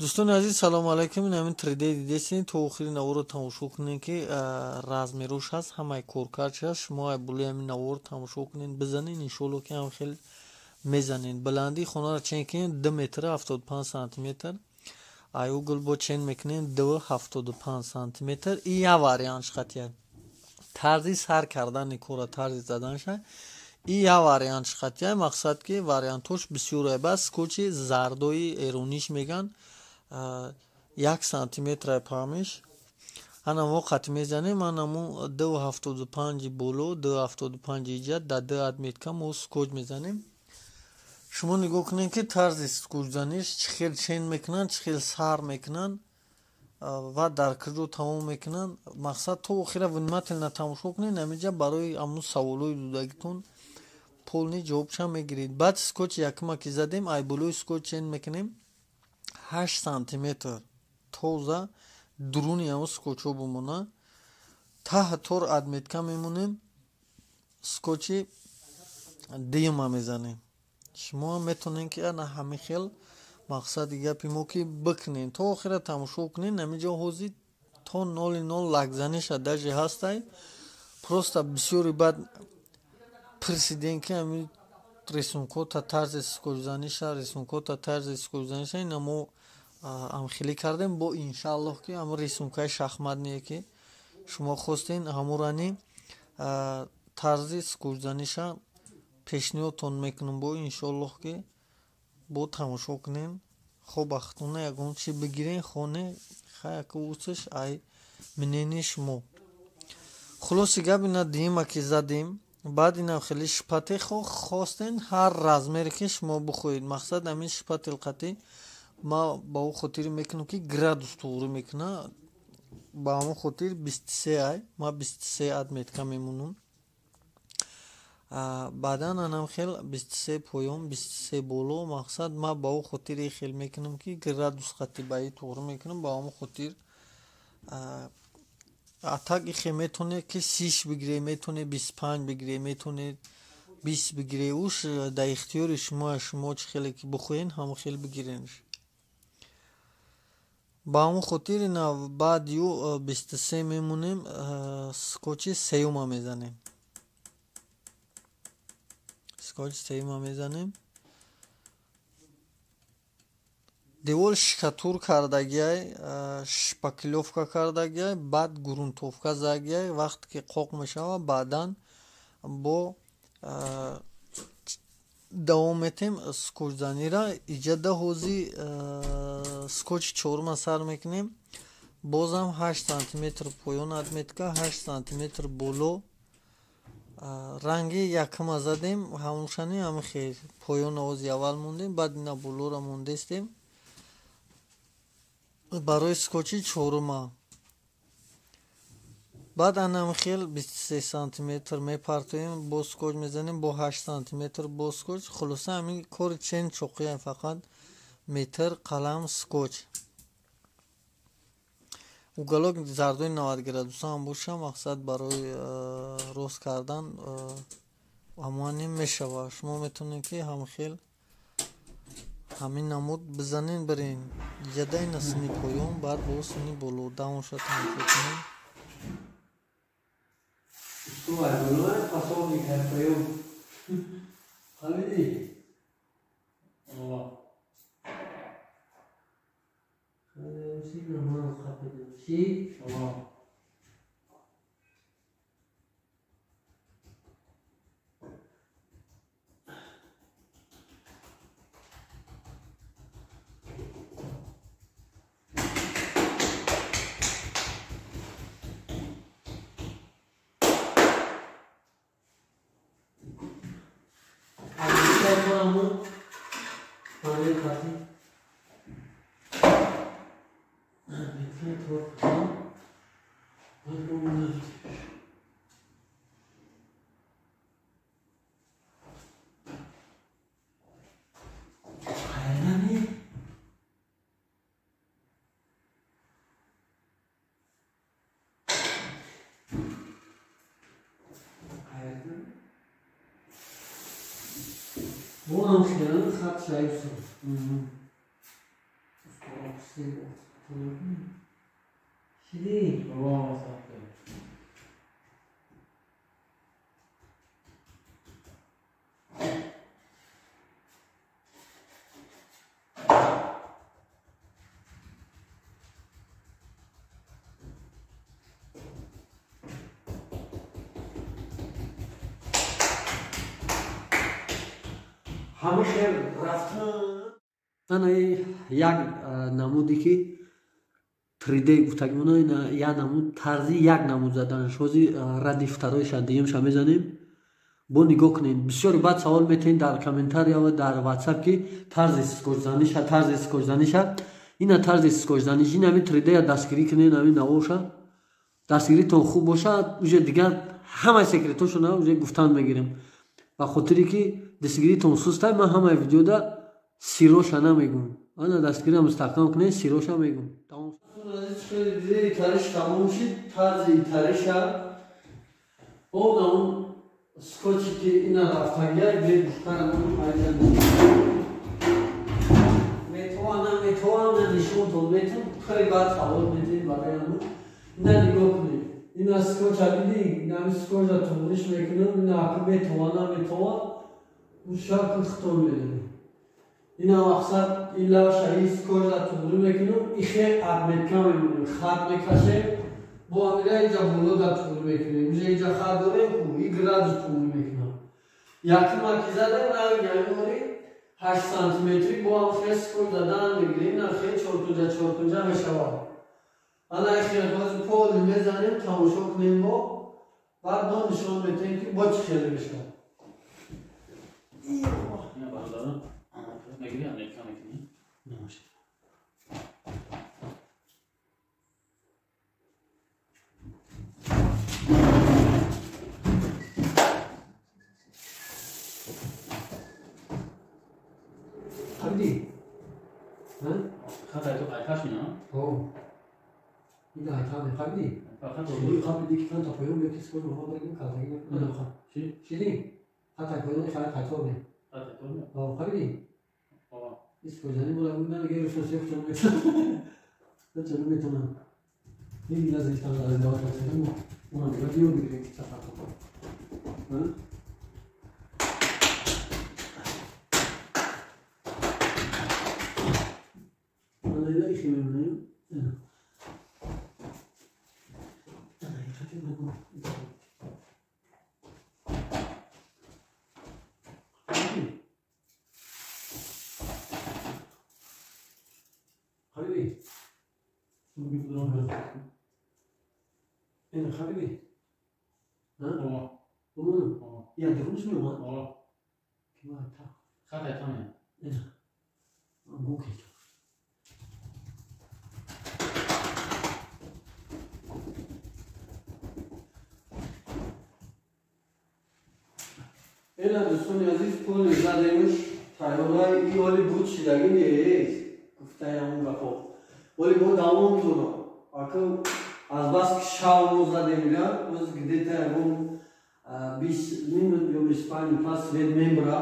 Дӯстони азиз, салому алайкум. Ин ҳамин 3D дидесин, то охири наворро тамошо кунед, ки размерош ҳаст, ҳамаи коркардш ҳаст. Шумо ай болои ҳамин наворро тамошо кунед, бизанед, иншоалло ки ҳам хел мезанед. Баландии хонаро чен кунед 2 метр 75 сантиметр. Ай угол бо чен мекунем 2,75 сантиметр. И як вариантш қатия. Тарзи сар кардани кора, тарзи заданша. И як вариантш қатия, мақсад ки вариантҳош бисёр. Бас скотчи зардои эрониш меган, 1 сантиметр памиш. Ана мо қат мезанем, ана мо 2,75 боло, 2,75 иҷа, да 2 отметка мо скотч мезанем. Шумо нигоҳ кунед, ки тарзи скотчзаниш чӣ хел чен мекунанд, чӣ хел сар мекунанд ва дар куҷо тамом мекунанд. Мақсад то охира внимательно тамошо кунед, ҳаминҷа барои ҳамун саволҳои додагитон полный ҷавобша мегиред. Баъд скотч якума ки задем, ай болои скотч чен мекунем 8 сантиметр тоза дуруни ҳамун скотчҳо бимона. Таҳ тор отметка мемонем, скотчи дуюма мезанем. Шумо ҳам метавонед, ки ана ҳамин хел мақсади гапи мо ки бикунед, то охира тамошо кунед. Ҳаминҷо ҳозир то 0,0 лакзаниша даже ҳастай. Просто бисёри баъд пурсидем, ки ҳамин рисункота тарзи скотчзаниша, рисункота тарзи скотчзаниша ина мо амхелӣ кардем. Бо иншааллоҳ ки ҳамун рисункаи шахматние ки шумо хостен, ҳамурани тарзи скотчзаниша пешниҳодтон мекунам. Бо иншоаллоҳ ки бо тамошо кунем, хо бахтона ягон чи бигирен, хоне хаяку усш ай мнени шумо. Хулоси гап ина дуюма ки задем, баъд инам хеле шпате хостен ҳар размере ки шумо бихоҳед. Мақсад ҳамин шпател қатӣ ма ба ӯ хотир мекунам, ки градус туғрӣ мекуна. Ба ҳамон хотир 23 ай, ма 23 отметка мемонам. Баъдан анам хел 23 поён, 23 боло. Мақсад ма ба ӯ хотири хел мекунам, ки градус қатӣ ба и туғрӣ мекунам. Ба ҳамон хотир атак ихе метавонед ки 30 бигиред, метавонед 25 бигиред, метавонед 20 бигиред. Уш дар ихтиёри шумо, шумо чӣ хеле ки бихоҳед, ҳамон хел бигиренш. Ба ҳамон хотир ина баъд ю 23 мемонем, скотчи сеюма мезанем. Скотч сеюма мезанем. Девол шкатур кардагиай, шпаклёвка кардагиай, баъд грунтовка задагиай. Вақте ки қоқ мешава, баъдан бо давом метем скотчзанира. Иҷада ҳози скотчи чорума сар мекунем. Бозам 8 сантиметр поён отметка, 8 сантиметр боло. Ранги якума задем, ҳамушани ҳамин хел поён ҳози аввал мондем, баъд ина болора мондестем барои скотчи чорума. Баъд анам хел 23 сантиметр мепартоем, бо скотч мезанем, бо 8 сантиметр бо скотч. Хулоса ҳамин кори чен чоқия, фақат метр, қалам, скотч. Уголок зардои 90 градуса ҳам боша, мақсад барои рост кардан ҳамони мешава. Шумо метавонед, ки ҳам хел ҳамин намуд бизанен, бирен. Иҷада ина сини поён, баъд бо сини боло давомша тамошо кунем. Bu amşanın xat sayısı. Шиди? Ҳама хел рафтан. Як намуде ки 3D гуфтагимона як намуд тарзи як намуд заданаш. Ҳозир радди второйша дуюмша мезанем. Бо нигоҳ кунед. Бисёри баъд савол метаҳед дар комментария ва дар WhatsApp ки тарзи скотчзаниша, тарзи скотчзаниша. Ина тарзи скотчзаниш, ин ҳамин 3D-я дастгирӣ кунед, ҳамин навоша. Дастгиритон хуб бошад, уже дигар ҳамаи секретошона уже гуфтан мегирем. Ба хотире ки дастгиритон сустай, ман ҳамаи видеода сироша намегум. Ана дастгирия мустаҳкам кунед, сироша мегум. Тамом. Тариш тамом шид, тарзи тариша. Он скотчи ки ина рафтагия, бебушкара метавонам, метавонам нишонтон метам, хеле баъд савол метем барои ҳамун. Ина нигоҳ кунед. Ина скотча дидӣ, ина скотча туғриш мекунам, ина ака метавонам, метавон, у шакл хитон медонем. Ина мақсад ила шаи скотча туғрӣ мекунам, ихе отметка мемонем, хат мекашем, бо амира инҷа боло да туғрӣ мекунем. Инҷа инҷа хат дорем, ку и градус туғрӣ мекунам. Якума ки задем, ранг ямори 8 сантиметри бо ҳам хел скотч задан мегирем, ина хел чоркунҷа чоркунҷа мешавад. Ана хел ҳозир поли мезанем, тамошо кунем бо, баъд мо нишон метаҳем ки бо чӣ хеле мешавад. Қабидӣ? Ина айтаме, қабидӣ? Қабидӣ ки та поён биё ки скотч мо барем калтагӣ накунад. Шидӣ? Хата поён хара қайтор ме. Қабидӣ? Скотчзанӣ мола ман гирифтам сехтам метавонам. Чаро метавонам? Ин лазм истам дар дават кардам. Она радио мегирем ки сафар кунам. Ана ила ихи мемонем. Ана ихати мекунам. حبيبي انا حبيبي ها يا درون شنو هو كيما تا خاطر ثاني انا نقول ина дӯстони азиз, пули задемш тайёраи и оли буд шидаги нест, гуфтаи ҳамон гапо. Оли бо давом дорам. Ака азбаски шав мо задем ира, оз где-то ягон 20 минут ё 25 минут пас свет мебра.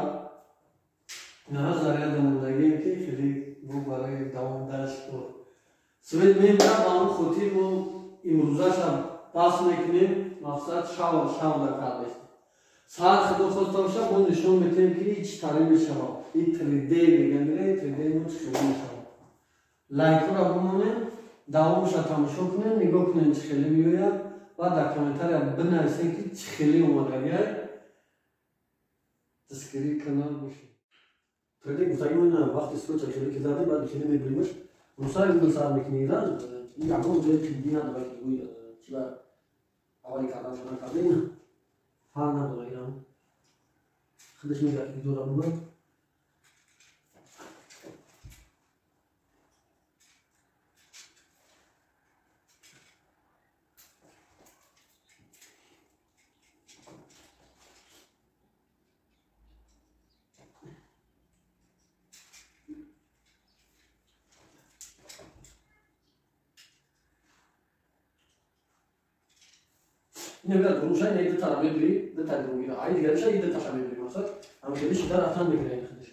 На заряда мондагием ки хеле бо барои давом даш кор. Свет мебра, ба он хотир мо имрӯзаша бас мекунем, мақсад шав шав накардест. Саат худо хоста боша, мо нишон метаҳем ки чӣ тари мешавад. И 3D мегӯянд, 3D мо чӣ хеле мешавад. Лайкҳоро бимонем, давомша тамошо кунем, нигоҳ кунем чӣ хеле меояд ва дар комментария бинависем ки чӣ хеле омадагиай. Дастгирии канал бошед. 3D гуфтагӣ мо вақти скотча хеле ки задем, баъд хеле мебиримаш. Русаи гугл сар мекунӣ, ягон ҷои 3D надорад ки гӯй чӣ ба аввали карданша накардем. Фарқ надорад, инам худаш мегӯяд ки дора бумад. Ина рӯшай не ду тара мебирӣ, ду та мегирӣ, ай дигараша и ду таша мебирӣ, мақсад ҳам хеле шида рафтан мегирад ин худаш.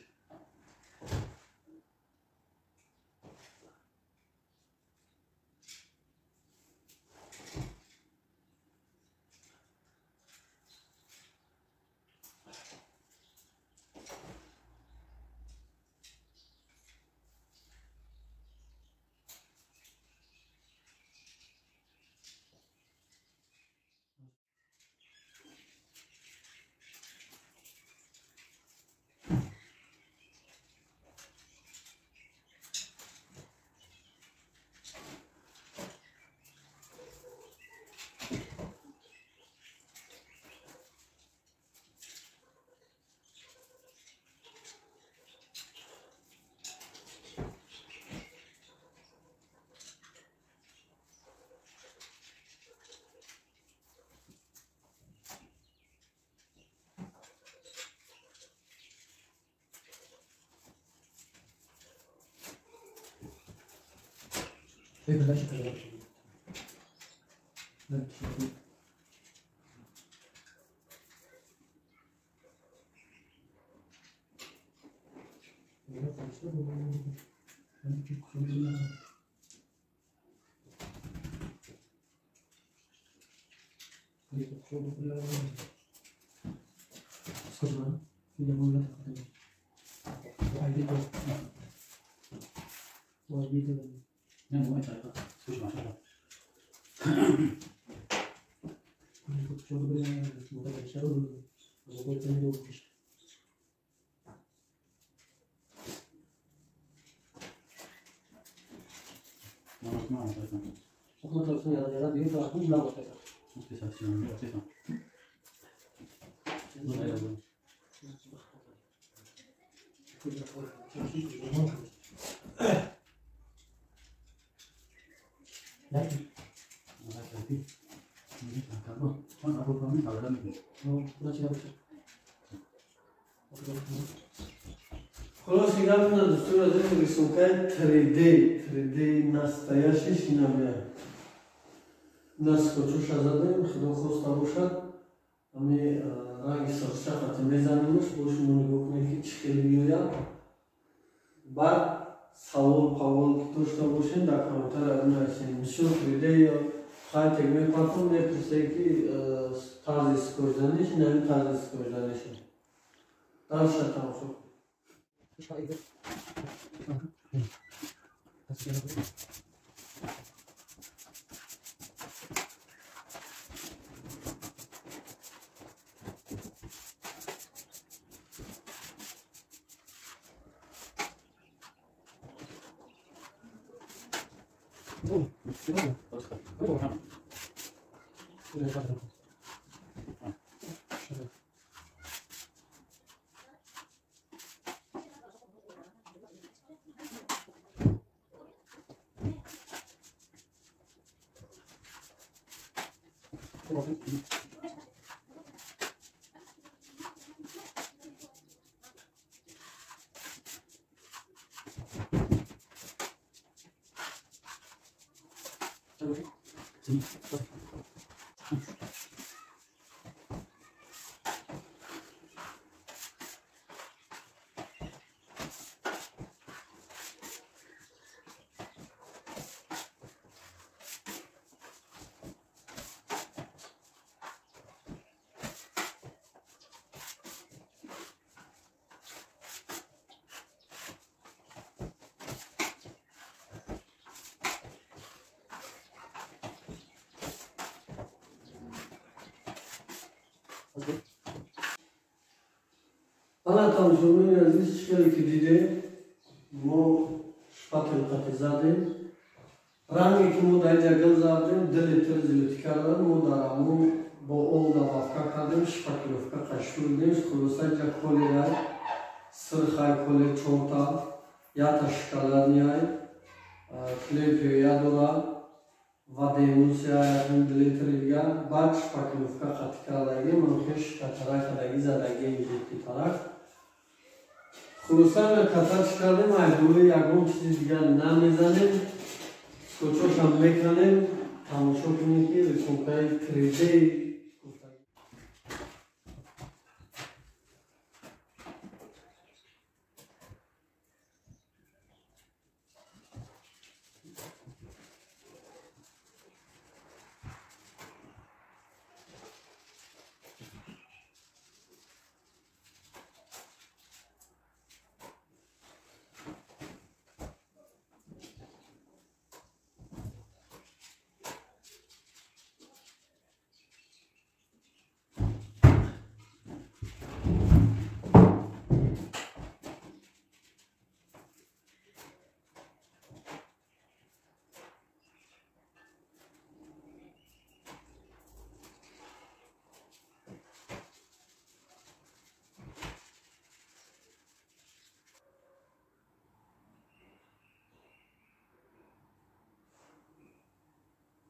Хулоса гап ина дӯстони азиз, рисункаи 3D, 3D настоящий инамия. На скотчоша задем, худо хоста бошад, ами ранги сабзча қати мезанимаш, бо шумо нигоҳ кунед ки чӣ хел меояд. Баъд савол павол ки дошта бошем, дар комментария бинависем. Бисёр 3D хайтек мепартом, мепурсед ки тарзи скотчзаниш, инами тарзи скотчзаниш. Дальше тамошо. Ана тамошобинони азиз, чӣ хеле ки дидем, мо шпатель қати задем. Ранге ки мо дар инҷа гил задем, 2 литр зиёдӣ кардан, мо дар ҳамун бо об добавка кардем, шпаклёвка қашурдем. Хулоса инҷа колерай, сирхай колер 4та, якта шоколадниай, клей пиёя дорад ва деэмулсия 1 литр дигар. Баъд шпаклёвка қати кардагим, ҳамхел шикатарак кардагӣ задагим жидкитарак. Хулоса катарш кардем, айбои ягон чизи дигар намезанем, скотчошам меканем. Тамошо кунем ки рисункаи 3D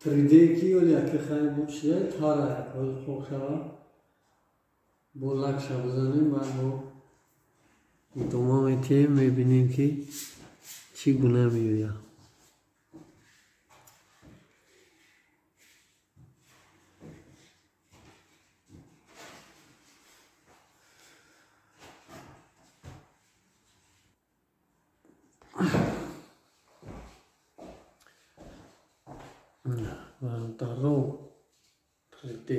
3D ки оли яке хай бошад, тара як хок шава, бо лакша бизанем, баъд бо идома метиҳем, мебинем ки чӣ гуна меояд. Даро 3D.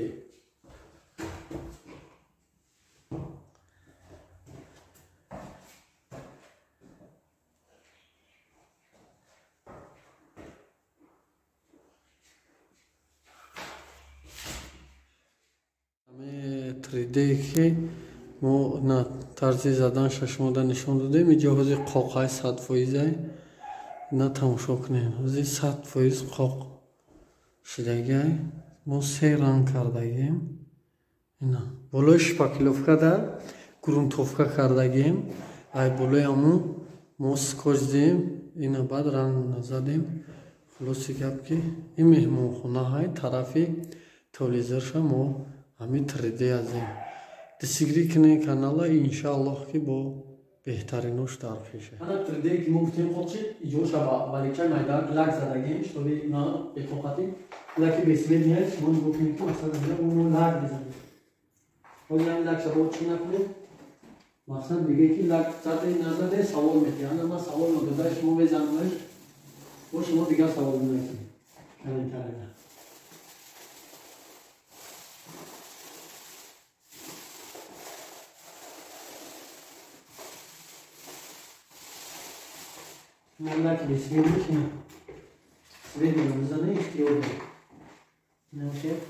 3D ки мо на тарзи заданша шумода нишон додем. Иҷо ҳозир қоқай 100%, на тамошо кунем. Ҳозир 100% қоқ шидагиай. Мо се ранг кардагием. Ина болои шпаклёвка да грунтовка кардагием. Ай болои ҳамун мо скотч дем, ина баъд ранг задем. Хулоси гап ки ин меҳмонхона ҳай тарафи телевизорша мо ҳамин 3D азем. Дастгирӣ кунед канала, иншааллоҳ ки бо беҳтаринош дар пеша. Ана 3D ки мо гуфтем қоқшид, иҷоша ба валикчаи майда лак задагем, штоби на бетоқатӣ. Лаки бесвет нест, шумо нигоҳ кунед ки масалан инҷа мо лак мезанем. Ҳозир ҳамин лак шабо чӣ накунем? Мақсад мегӯяд ки лак заде назаде савол медиҳад. Ана ман савол надода шумо мезанед, бо шумо дигар савол мекунед. Комментария. Лаки бесвет мекунем. Свет мезанем, ихтиёр дорем. Намешавад?